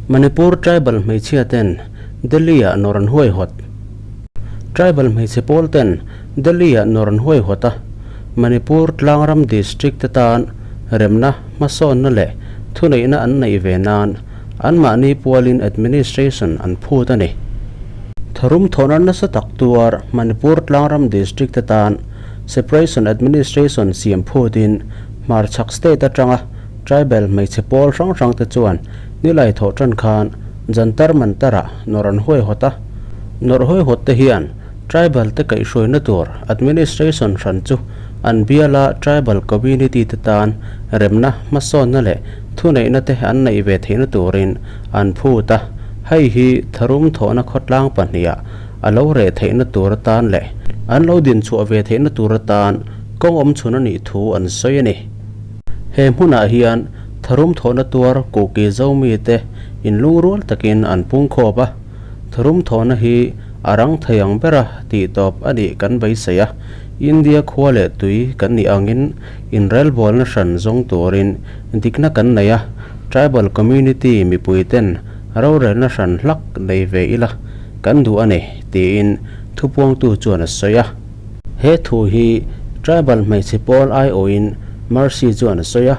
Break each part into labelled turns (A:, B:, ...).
A: Manipur Tribal hmeichhia ten Delhi-ah nawr an huaihawt. Tribal hmeichhe pawl ten Delhi-ah nawr an huaihawt a, Manipur tlangram district te tan remna, hmasawnna leh thuneihna an neih ve nan anmahni pualin administration an phut a ni. Tharum thawhna nasa tak tuar Manipur tlangram district te tan separation administration siam phutin hmarchhak state atanga Tribal hmeichhe pawl hrang hrang te chuan nilai thawh tan khan Jantar Mantar ah nawrh an huaihawt a. Nawrh huaihawt te hian Tribal te kaihhruaina tur administration hran chu an biala Tribal community te tan remna, hmasawnna leh thuneihna te an neih ve theihna turin an phut a. Hei hi tharum thawhna khawtlang pahniha a lo reh theihna tur atan leh an lo dinchhuah ve theihna tur atan kawng awm chhun a nih thu an sawi a ni. He hmunah hian tharum thawhna tuar Kuki Zomite inlungrual takin an pung khawp a, tharum thawhna hi a rang thei ang bera tih tawp a nih kan beisei a, India khua leh tui kan nih angin inrelbawlna hran zawng turin dikna kan nei a, tribal community mipuiten rorelna hran hlak nei ve ila kan duh a ni, tiin thupuangtu chuan a sawi a. He thu hi Tribal hmeichhe pawl aiawhin Mercy chuan a sawi a,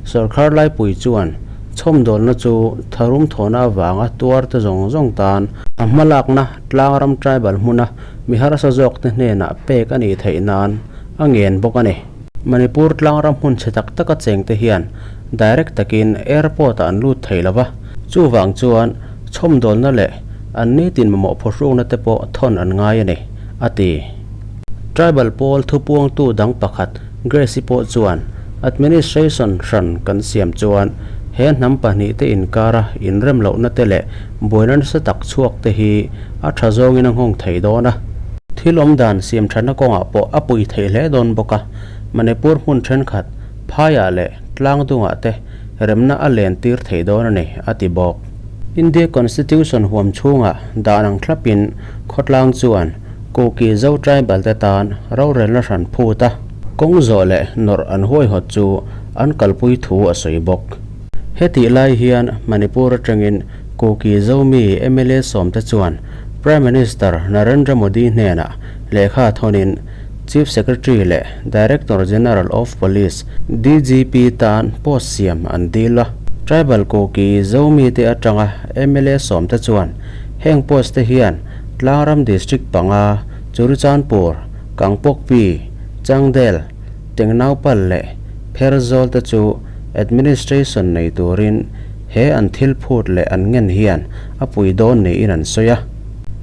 A: sawrkar laipui chuan chhawmdawlna chu tharum thawhna avanga tuarte zawng zawng tan a hmalakna tlangram tribal hmuna mi harsa zawkte hnenah pek a nih theih nan a ngen bawk a ni. Manipur tlangram hmun chhe tak taka chengte hian direct takin airport-ah an lut thei lo va, chuvang chuan chhawmdawlna leh an nitin mamawh phawhrukna te pawh thawn an ngai a ni, a ti. Tribal pawl thupuangtu dang pakhat Grace-i pawh chuan administration hran kan siam chuan he hnam pahnihte inkara inrem lohna te leh buaina nasa tak chhuak te hi a tha zawngin a nghawng thei dawn a. Thil awm dan siam thatna kawngah pawh a pui thei hle dawn bawk a, Manipur hmun thenkhat phaiah leh tlangdungah te remna a len tir thei dawn a ni, a ti bawk. India Constitution huam chhungah dan ang thlapin khawtlang chuan Kuki Zo Tribal te tan rorelna hran phut a, kawng zawh leh nawrh an huaihawt chu an kalpui thu a sawi bawk. Hetih lai hian Manipur atangin Kuki Zomi mla sawmte chuan Prime Minister Narendra Modi hnenah lehkha thawnin Chief Secretary leh Director General of Police, DGP, tan post siam an dil a. Tribal Kuki Zomi te atanga mla sawmte chuan heng post te hian Tlangram District panga, Churachandpur, Kangpokpi, Changdel, Tengnaupal leh Pherzawl te chu administration nei turin he an thil phut leh an ngen hian a pui dawn niin an sawi a.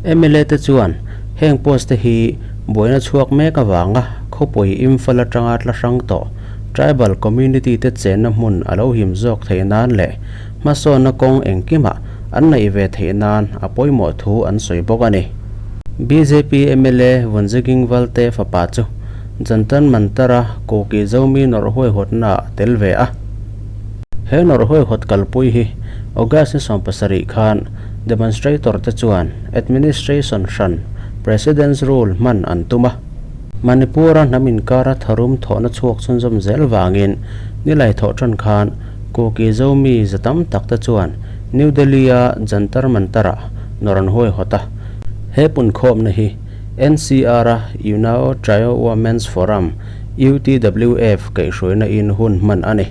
A: Mla te chuan heng post te hi buaina chhuak mek avanga khawpui Imphal atanga tla hrang tawh tribal community te chenna hmun a lo him zawk theih nan leh hmasawnna kawng engkimah an neih ve theih nan a pawimawh thu an sawi bawk a ni. Bjp mla Vunzeging Valte fapa chu Jantar Mantar-a Kuki Zomi nawrh huaihawtnaah a tel ve a. He nawrh huaihawt kalpui hi August ni 70 khan demonstrator te chuan administration hran President's Rule hman an tum a. Manipur-a hnam inkara tharum thawhna chhuak chhunzawm zel vangin nilai thawh tan khan Kuki Zomi za tam tak te chuan New Delhi-a Jantar Mantar-ah nawrh an huaihawt a. He punkhawmna hi NCR-a Unao Trio Women's Forum, UTWF, kaihhruaina in hun hman a ni.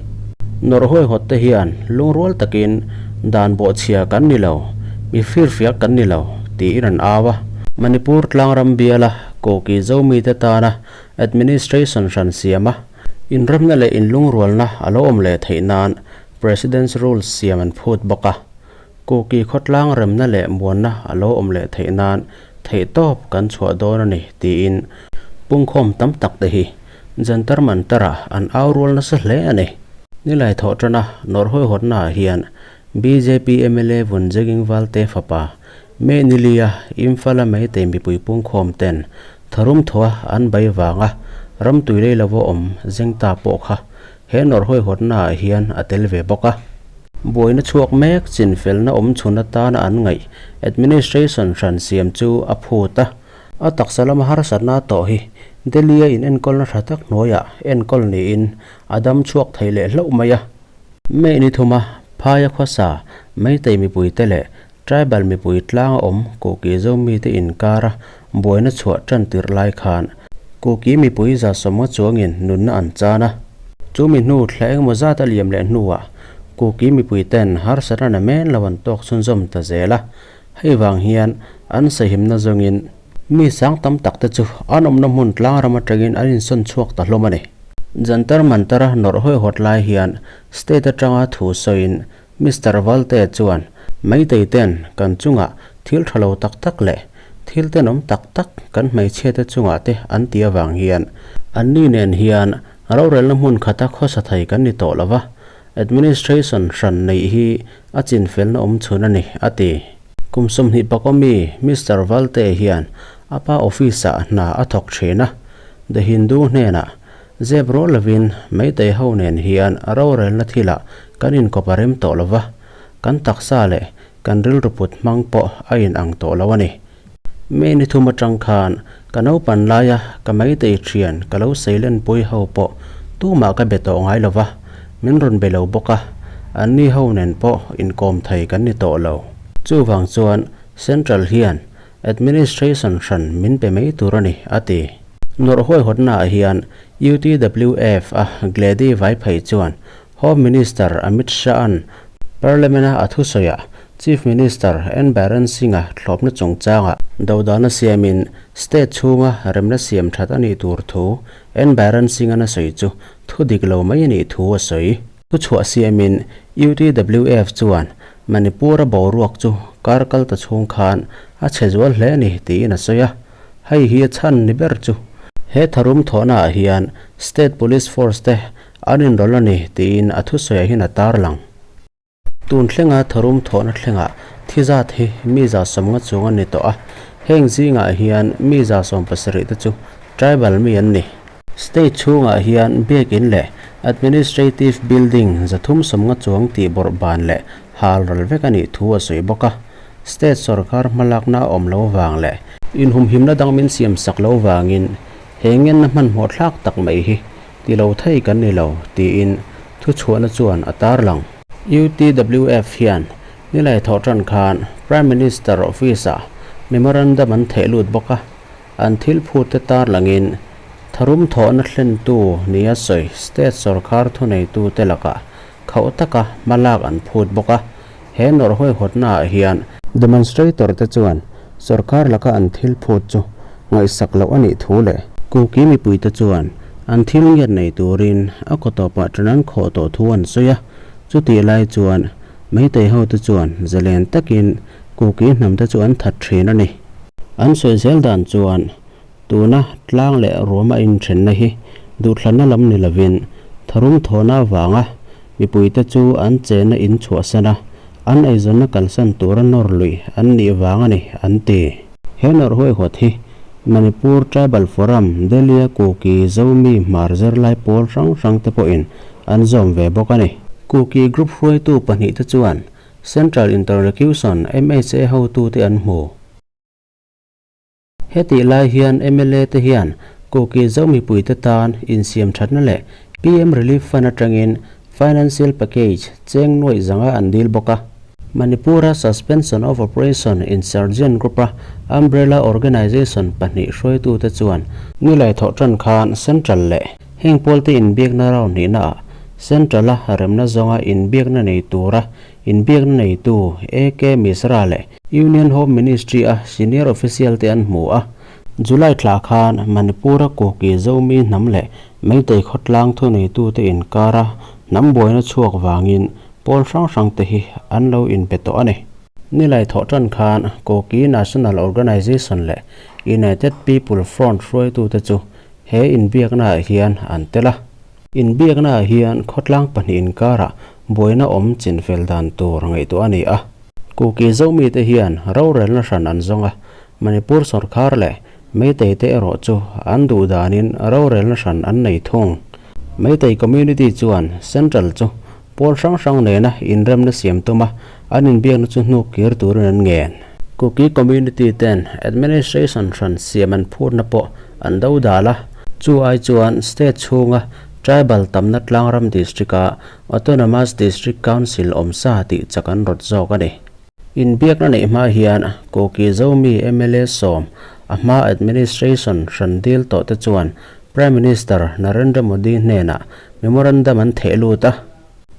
A: Nawrh huaihawt te hian lungrual takin dan bawhchhia kan ni lo, mi firfiak kan ni lo, tiin an au a. Manipur tlangram biala Koki Zomite tana administration hran siam a, inremna leh inlungrualna a lo awm leh theih nan President's Rules siam an phut bawk a. Kuki khawtlang remna leh muanna a lo awm leh theih nan theihtawp kan chhuah dawn a ni tiin pungkhawm tam tak te hi Jantar Mantar-ah an au rual nasa hle a ni. Nilai thawh tana nawrh hawihawtnaah hian bjp mla Vunjeging Valte fapa May Nilia Imphal-a Meitei mipui pungkhawm ten tharum thawha an bai vanga ram tuilei lova awm zengta pawh kha He nawrh hawihawtnaah hian a tel ve bawk a. Buaina chhuak mek chinfelna awm chhun atana an ngaih administration hran siam chu a phut a. A taksa lama harsatna tawh hi Delhi-a inenkawlna tha tak hnuaiah enkawl niin a dam chhuak thei leh hlauh mai a. May ni thuma phaia khawsa Meitei mipuite leh Tribal mipui tlanga awm Kuki Zomite inkara buaina chhuah tan tirh lai khan Kuki mipui 150 chuangin nunna an chan a. Chu mi hnu thla engemaw zat a liam leh hnuah Kuki mipuiten harsatna namen lo an tawk chhunzawm ta zel a. Hei vang hian an sahimna zawngin mi sang tam tak te chu an awmna hmun tlang ram atangin an insawn chhuak ta hlawm a ni. Jantar Mantara nawrh hawihawt lai hian state atanga thu sawiin Mister Valte chuan Meitei ten kan chungah thil tha lo tak tak leh thil tenawm tak tak kan hmeichhia te chungah te an ti avang hian anni nen hian rorelna hmun khata khawsa thei kan ni tawh lo va, administration hran neih hi a chinfelna awm chhun a ni, a ti. Kum 20 pakua mi Mister Valte hian a pa office-ah hna a thawk thin a, The Hindu hnenah Zep rual lovin Meitei ho nen hian rorelna thilah kan inkawp a rem tawh lo va, kan taksa leh kan rilru put hmang pawh a inang tawh lo a ni. May ni thum atang khan ka naupan laia ka Meitei thian ka lo seilenpui ho pawh tumah ka be tawh ngai lo va, min rawn be lo bawk a, anni ho nen pawh inkawm thei kan ni tawh lo. Chuvang chuan Central hian Administration hran min pe mai tur a ni, a ti. Nawrh huaihawtnaah hian UTWF a Glady Vaiphei chuan Home Minister Amit Shah-a'n Parliament-a a thusawiah Chief Minister N Biren Singh-a thlawpna chungchangah dodalna siamin state chhunga remna siam that a nih tur thu N Biren Singh-a'n a sawi chu thu dik lo mai a nih thu a sawi. Thuchhuah siamin UTWF chuan Manipur-a boruak chu kar kal ta chhung khan a chhe zual hle a ni tiin a sawi a, hei hi a chhan ni ber chu he tharum thawhnaah hian State Police Force te an inrawlh a ni tiin a thusawiah hian a tarlang. Tun thlenga tharum thawhna thlengah thi zat hi mi 150 chung a ni tawh a, heng zingah hian mi 17 te chu tribal mi an ni. State chhungah hian biakin leh Administrative Building 350 chuang tih bawrh ban leh hal ral vek a nih thu a sawi bawk a. State sorkar hmalakna a awm lo vang leh inhumhimna dang min siam sak lo vangin he ngenna hmanhmawh thlak tak mai hi ti lo thei kan ni lo tiin thuchhuahna chuan a tarlang. UTWF hian nilai thawh tan khan Prime Minister Office-ah memorandum an theh lut bawk a. An thil phute tarlangin tharum thawhna thlentu nia sawi state sorkar thuneitute lakah khauh taka hmalak an phut bawk a, he nawrh huaihawtnaah hian demonstrator te chuan sorkar laka an thil phut chu ngaihsak loh a nih thu leh Kuki mipuite chuan an thil ngiat nei turin a kaw tawpah ṭan an khawh tawh thu an sawi a, chutih lai chuan Meitei hote chuan zalen takin Kuki hnamte chu an that ṭhin a ni. An sawi zel dan chuan tuna tlang leh ruam a inthenna hi duhthlanna lam ni lovin tharum thawhna avanga mipuite chu an chenna in chhuahsan a, an eizawnna kalsan tura nawr luih an nih vang a ni, an ti. He nawrh huaihawt hi Manipur Tribal Forum, Delhi-a Kuki Zomi hmar zirlai pawl hrang hrangte pawhin an zawm ve bawk a ni. Kuki group hruaitu pahnihte chuan Central Interlocution, mha hotute an hmu. Hetih lai hian mla te hian Kuki Zo mipuite tan insiam thatna leh PM Relief Fund atangin Financial Package cheng nuaih zanga an dil bawk a. Manipur-a Suspension of Operation Insurgent Group-a umbrella organisation pahnih hruaitute chuan nilai thawh tan khan Central leh heng pawlte inbiakna round hnihnaah Central-a remna zawnga inbiakna nei tura Inbiakna neitu AK Mishra leh Union Home Ministry-a senior official te an hmu a. July thla khan Manipur-a Kuki Zomi hnam leh Meitei khawtlang thuneitute inkara hnam buaina chhuak vangin pawl hrang hrang te hi an lo inpe tawh a ni. Nilai thawh tan khan Kuki National Organisation leh United People Front hruaitute chu he inbiaknaah hian an tel a. Inbiaknaah hian khawtlang pahnih inkarah buaina awm chinfel dan tur ngaihtuah a ni a. Kuki Zomite hian rorelna hran an zawng a, Manipur sorkar leh Meitei te erawh chu an duh danin rorelna hran an nei thung. Meitei community chuan Central chu pawl hrang hrang nena inremna siam tuma an inbiakna chu hnuk kir turin an ngen. Kuki community ten administration hran siam an phurna pawh an do dal a, chu ai chuan state chhunga. Tribal tamna tlangram district-a Autonomous District Council awm sa tih chak an rawt zawk a ni. Inbiakna neih hma hian Kuki Zomi mla sawm a hma administration hran dil tawh te chuan Prime Minister Narendra Modi hnenah memorandum an theh lut a.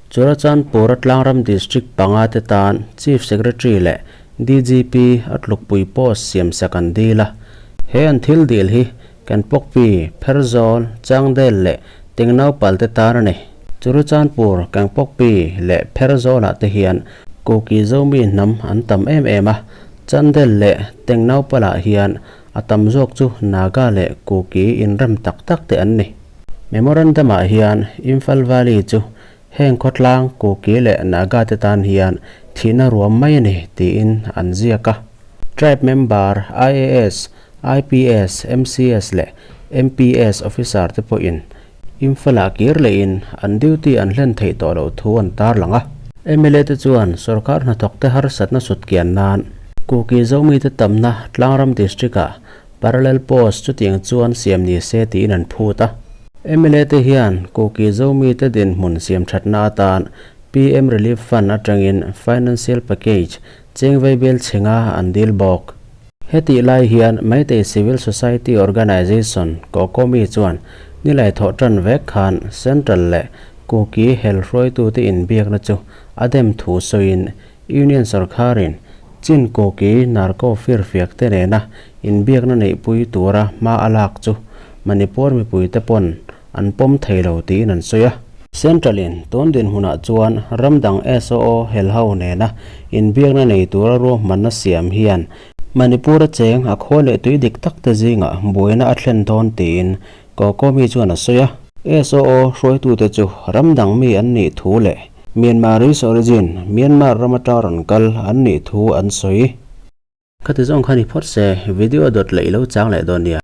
A: Churachandpur-a tlangram district panga te tan Chief Secretary leh DGP a tlukpui post siamsak an dil a. He an thil dil hi Kangpokpi, Pherzawl, Changdel leh Tengnaupal te tan a ni. Churachandpur, Kangpokpi leh Pherzawlah te hian Kuki Zomi hnam an tam em em a, Chandel leh Tengnaupal-ah hian a tam zawk chu Naga leh Kuki inrem tak tak te an ni. Memorandum-ah hian Imphal Valley chu heng khawtlang Kuki leh Naga te tan hian thihna ruam mai a ni tiin an ziak a. Tribe member IAS, IPS, MCS leh MPS officer te pawhin Imphal-ah kir lehin an duty an hlen theih tawh loh thu an tarlang a. Mla te chuan sorkar hnathawkte harsatna sut kian nan Kuki Zomite tamna Tlangram District-ah parallel post chutiang chuan siam ni se tiin an phut a. Mla te hian Kuki Zomite dinhmun siam thatna atan PM Relief Fund atangin financial package cheng vaibel chhenga an dil bawk. Hetih lai hian Meitei Civil Society Organisation, Kokomi chuan nilai thawh tan vek khan Central leh Kuki hel hruaitute inbiakna chu a dem thu sawiin Union sorkharin Chin Kuki Narco firfiak te nena inbiakna neihpui tura hma a lak chu Manipur mipuite pawn an pawm thei lo tiin an sawi a. Central-in tun dinhmunah chuan ram dang SOO helho nena inbiakna nei tura ruahmanna siam hian Manipur-a cheng a khua leh tui dik tak te zingah buaina a thlen dawn tiin Kokomi chuan a sawi a. SOO hruaitute chu ram dang mi an nih thu leh Myanmarese origin, Myanmar ram atanga rawn kal an nih thu an sawi. Khati zawng kha ni phawt se, video dawt leh i lo chang leh dawn nia.